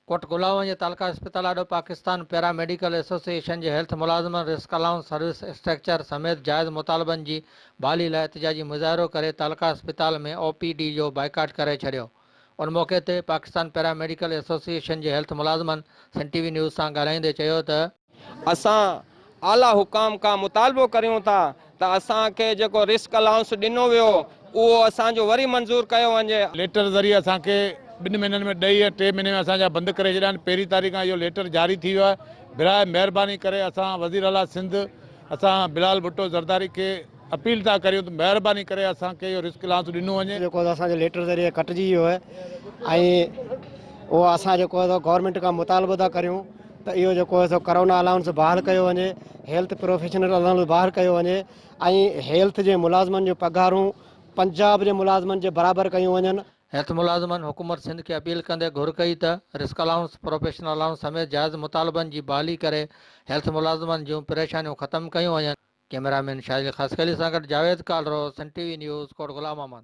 ڪوٽ غلام جي تعلقه اسپتال آڏو پاڪستان پيرا ميڊيڪل ايسوسيئيشن جي هيلٿ ملازمن رسڪ الائونس، سروس اسٽرڪچر سميت جائز مطالبن جي بحالي لاء احتجاجي مظاهرو ڪري تعلقه اسپتال ۾ او پي ڊي جو بائيڪاٽ ڪري ڇڏيو. ان موقعي تي پاڪستان پيرا ميڊيڪل ايسوسيئيشن جي هيلٿ ملازمن سن ٽي وي نيوز سان ڳالهائيندي چيو ته، اسان اعليٰ حڪام کان مطالبو ڪريون ٿا ته اسان کي جيڪو رسڪ الائونس ڏنو ويو اهو اسان جو وري منظور ڪيو وڃي. ليٽر ذريعي اسان کي ٻن مهينن ۾ ڏئي ۽ ٽي مهيني ۾ اسان جا بند ڪري ڇڏيا آهن پهرين تاريخ کان اهو ليٽر جاري ٿي ويو آهي براء مهرباني ڪري اسان وزير اعليٰ سنڌ اسان بلال ڀٽو زرداري کي اپيل ٿا ڪريون ته مهرباني ڪري اسان کي اهو رسڪ الائونس ڏنو وڃي. جيڪو اسان جو ليٽر ذريعي ڪٽجي ويو آهي ۽ اهو اسان جيڪو آهي سو گورنمينٽ کان مطالبو ٿا ڪريون ته اهو جيڪو آهي سو ڪرونا الائونس بحال ڪيو وڃي، هيلٿ پروفيشنل الائونس بحال ڪيو وڃي ۽ هيلٿ جي ملازمن جون پگهارون پنجاب جي ملازمن جي برابر ڪيون وڃن. هيلٿ ملازمن حڪومت سنڌ کي اپيل ڪندي گهر ڪئي ته رسڪ الائونس، پروفيشنل الائونس سميت جائز مطالبن جي بحالي ڪري هيلٿ ملازمن جون پريشانيون ختم ڪيون وڃن. ڪئميرا مين شاهد علي خاصخيلي سان گڏ Javed Kalro, Sindh T V news, Kot Ghulam Muhammad.